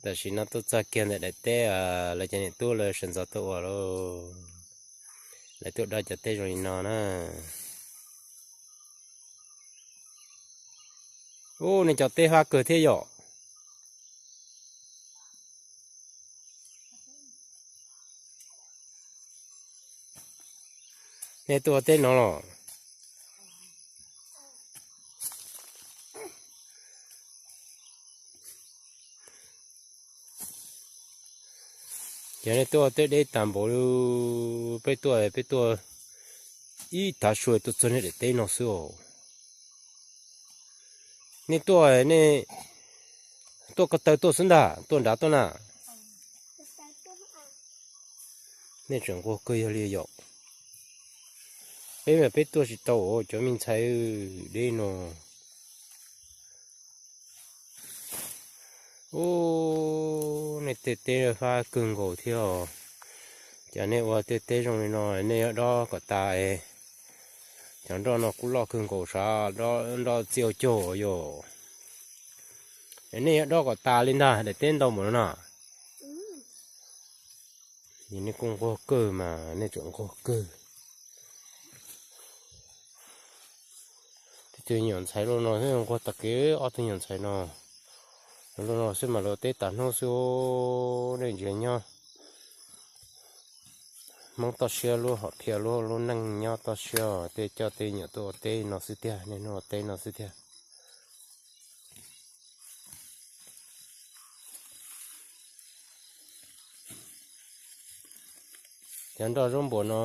Tam sim no tuaj txog kiag ntawm daim teb, lawv cov niam tub lawv sawv ntxov tuaj ua lauj. Lawv tuaj do cov teb zoo li no na. Ub, nej cov teb fab kawg thiab yom. Nej tuaj teb no los? Ces nej tuaj teb deb tag npaum li, peb tuaj, peb tuaj ib tav su tuaj txog nej daim teb no xwb os. Nej tuaj, nej tuaj ko taw tuaj xwb ntag, tuaj nrad tuaj na. Nej tseem nquag kawg yog li yom. Peb mas peb tuaj tsis tau cov me ntxhais deb no. Ub, nej tej teb fab kawg nkaus thiab os. Ces nej ua tej teb zoo li no nej yuav dob kom tas. Cov nroj no kuj loj kawg nkaus sav, nroj txij ua caug yom. Nej yuav dob kom tas li ntag, daim teb ntau npaum no no. Es nej kuj nquag kawg mas, nej tseem nquag kawg. Tej tug nyuam ntxhais luaj no xwb nquag tag kev, ob tug nyuam ntxhais no. Luaj no xwb mas luag teb tas hnub xwb, nej ntsia nyob. Hmoob toj siab lub hom phiaj lub, lub neej nyob toj siab, tej coj tej nyuam tuaj ua teb no xwb tiag, niaj hnub ua teb no xwb tiag. Cov nroj zaub npua no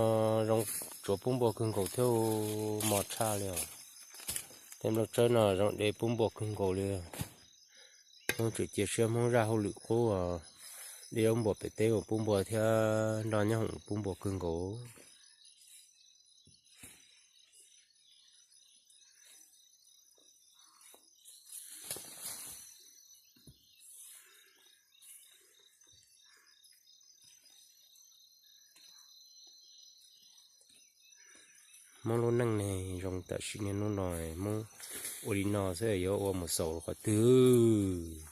zoo tsuav pub npua kawg nkaus thiab, mos tshaj li os. Tej nplooj tsawb no zoo de pub npua kawg nkaus li. Hmoob tseem cia siab Hmoob zaj hauj lwm qub, de zaub npua pem teb mus pub npua thiab nroj nyob hoom pub npua kawg nkaus. Hmoob lub neej ne zoo tam sim niaj hnub no, Hmoob ua li no xwb yuav ua mus xaus qhov twg.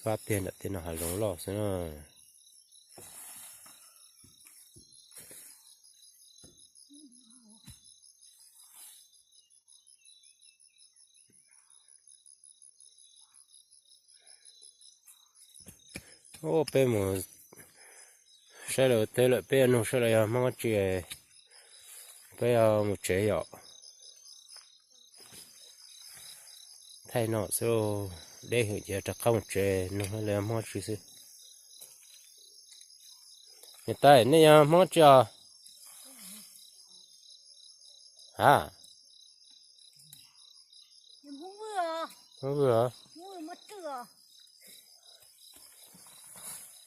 Fab tiag nram tej no hav zoov loj xwb na. Ub, peb mus saib lawv teb lawm, peb yuav nug saib lawv yog Hmoob dab tsi, peb yuav mus tsev yom. Thaij no xwb, deb heev ces rov qab mus tsev, nug lawv yog Hmoob dab tsi xwb. Niam tais, nej yog Hmoob dab tsi os? A, Hmoob Vwj os.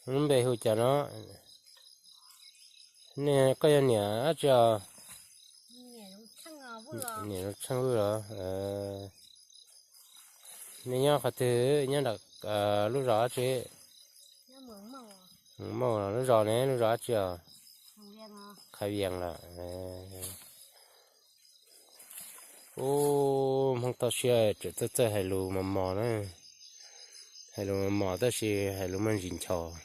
Lub npe hu cas no? Nej, koj yog niam dab tsi os? Niam Zoo Tsheej Vwj los? Nej nyob qhov twg, nyob nram lub zos dab tsi? Mauj, lub zos ne, lub zos dab tsi os? Khav Vias los. Ub, Hmoob toj siab tseem txawj txawj hais lus mos mos na. Hais lus mos mos tab sis hais lus muaj ntsis nchos.